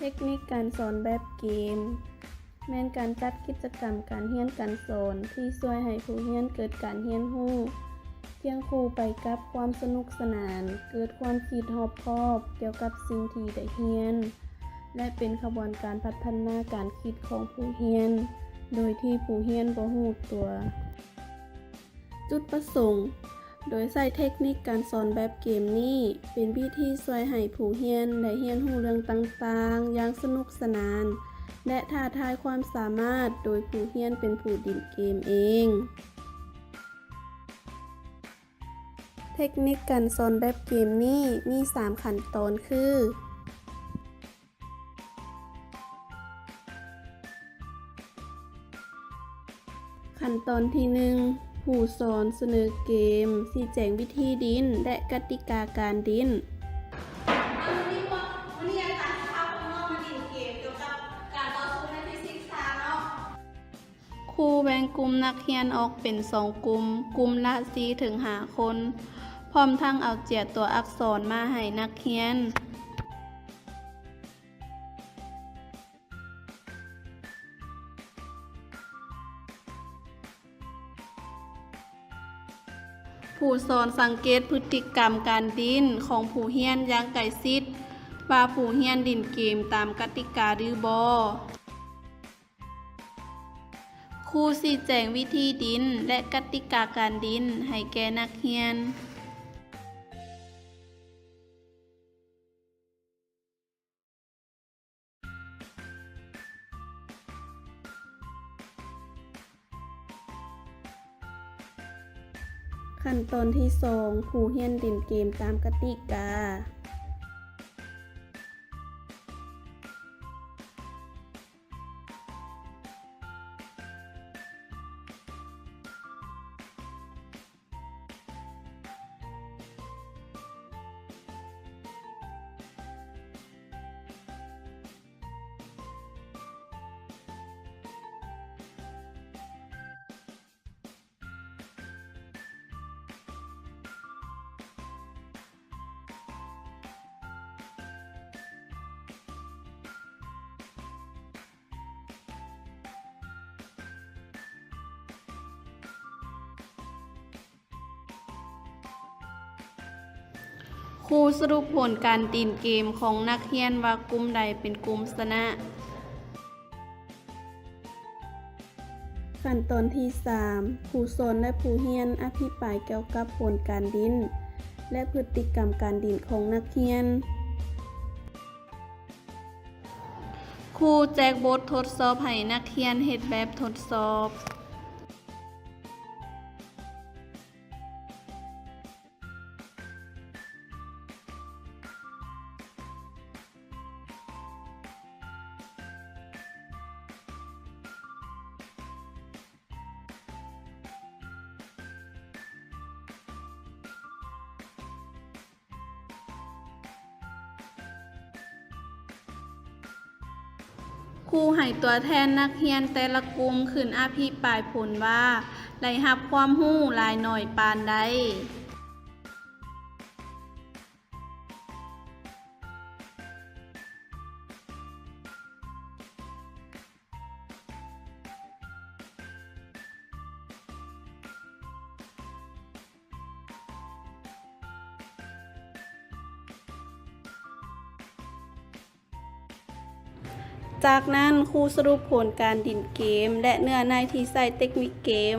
ເຕັກນິກການສອນແບບເກມ ແມ່ນການຈັດກິດຈະກຳການຮຽນການສອນທີ່ຊ່ວຍໃຫ້ຜູ້ຮຽນເກີດການຮຽນຮູ້ຄຽງຄູ່ໄປກັບຄວາມສະໜຸກສະໜານ, ເກີດຄວາມຄິດຮອບຄອບກ່ຽວກັບສິ່ງທີ່ໄດ້ຮຽນ ແລະ ເປັນຂະບວນການພັດທະນາການຄິດຂອງຜູ້ຮຽນ ໂດຍທີ່ຜູ້ຮຽນບໍ່ຮູ້ຕົວ. ຈຸດປະສົງ, ໂດຍໃຊ້ເຕັກນິກການສອນແບບເກມນີ້ ເປັນວິທີຊ່ວຍໃຫ້ຜູ້ຮຽນໄດ້ຮຽນຮູ້ເລື່ອງຕ່າງໆຢ່າງສະໜຸກສະໜານ ແລະ ທ້າທາຍຄວາມສາມາດ ໂດຍຜູ້ຮຽນເປັນຜູ້ຫຼິ້ນເກມເອງ. ເຕັກນິກການສອນແບບເກມນີ້ມີສາມຂັ້ນຕອນຄື, ຂັ້ນຕອນທີໜຶ່ງ ຜູ້ສອນສະເໜີເກມ, ຊີ້ແຈງວິທີຫຼິ້ນ ແລະ ກະຕິກາການຫຼິ້ນ. ຄູແບ່ງກຸ່ມນັກຮຽນອອກເປັນສອງກຸ່ມ, ກຸ່ມລະສີ່ເຖິງຫ້າຄົນ, ພ້ອມທັງເອົາເຈ້ຍຕົວອັກສອນມາໃຫ້ນັກຮຽນ. ຜູ້ສອນສັງເກດພຶດຕິກຳການຫຼິ້ນຂອງຜູ້ຮຽນຢ່າງໃກ້ຊິດ ວ່າຜູ້ຮຽນຫຼິ້ນເກມຕາມກະຕິກາຫຼືບໍ່. ຄູຊີ້ແຈງວິທີຫຼິ້ນ ແລະ ກະຕິກາການຫຼິ້ນໃຫ້ແກ່ນັກຮຽນ. ຂັ້ນຕອນທີສອງ ຜູ້ຮຽນຫຼິ້ນເກມຕາມກະຕິກາ. ຄູສະຫຼຸບຜົນການຫຼິ້ນເກມຂອງນັກຮຽນວ່າກຸ່ມໃດເປັນກຸ່ມຊະນະ. ຂັ້ນຕອນທີສາມ ຜູ້ສອນ ແລະ ຜູ້ຮຽນອະພິປາຍກ່ຽວກັບຜົນການຫຼິ້ນ ແລະ ພຶດຕິກຳການຫຼິ້ນຂອງນັກຮຽນ. ຄູແຈກບົດທົດສອບໃຫ້ນັກຮຽນເຮັດແບບທົດສອບ. ຄູໃຫ້ຕົວແທນນັກຮຽນແຕ່ລະກຸ່ມຂຶ້ນອະພິປາຍຜົນວ່າ ໄດ້ຮັບຄວາມຮູ້ຫຼາຍໜ້ອຍປານໃດ. ຈາກນັ້ນ, ຄູສະຫຼຸບຜົນການຫຼິ້ນເກມ ແລະ ເນື້ອໃນທີ່ໃຊ້ເຕັກນິກເກມ.